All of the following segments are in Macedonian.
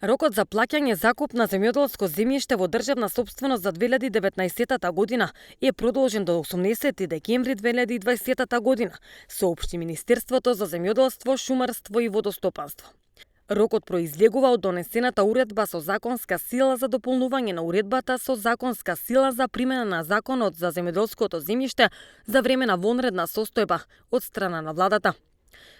Рокот за плаќање закуп на земјоделско земјиште во државна сопственост за 2019 година е продолжен до 18 декември 2020 година, соопшти Министерството за земјоделство, шумарство и водостопанство. Рокот произлегува од донесената уредба со законска сила за дополнување на уредбата со законска сила за примена на Законот за земјоделското земјиште за време на вонредна состојба од страна на владата.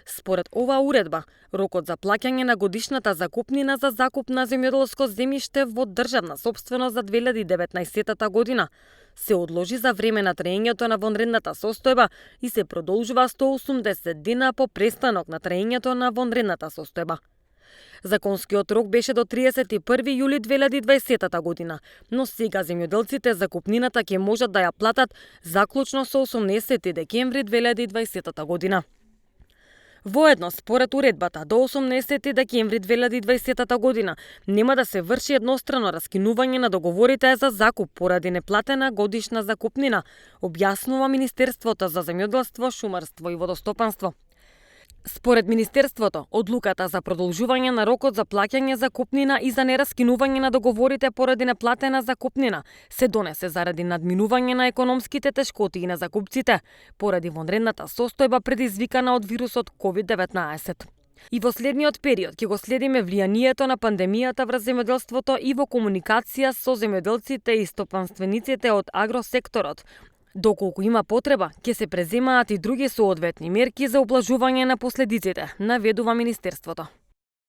Според оваа уредба, рокот за плаќање на годишната закупнина за закуп на земјоделско земјиште во државна сопственост за 2019 година се одложи за време на траењето на вонредната состојба и се продолжува 180 дена по престанок на траењето на вонредната состојба. Законскиот рок беше до 31 јули 2020 година, но сега земјоделците закупнината ќе можат да ја платат заклучно со 18 декември 2020 година. Воедно, според уредбата, до 18 декември 2020 година нема да се врши еднострано раскинување на договорите за закуп поради неплатена годишна закупнина, објаснува Министерството за земјоделство, шумарство и водостопанство. Според Министерството, одлуката за продолжување на рокот за плаќање закупнина и за нераскинување на договорите поради неплатена закупнина се донесе заради надминување на економските тешкоти на закупците, поради вонредната состојба предизвикана од вирусот COVID-19. И во следниот период ќе го следиме влијанието на пандемијата врз земјоделството и во комуникација со земјоделците и стопанствениците од агросекторот. Доколку има потреба, ќе се преземаат и други соодветни мерки за облажување на последиците, наведува Министерството.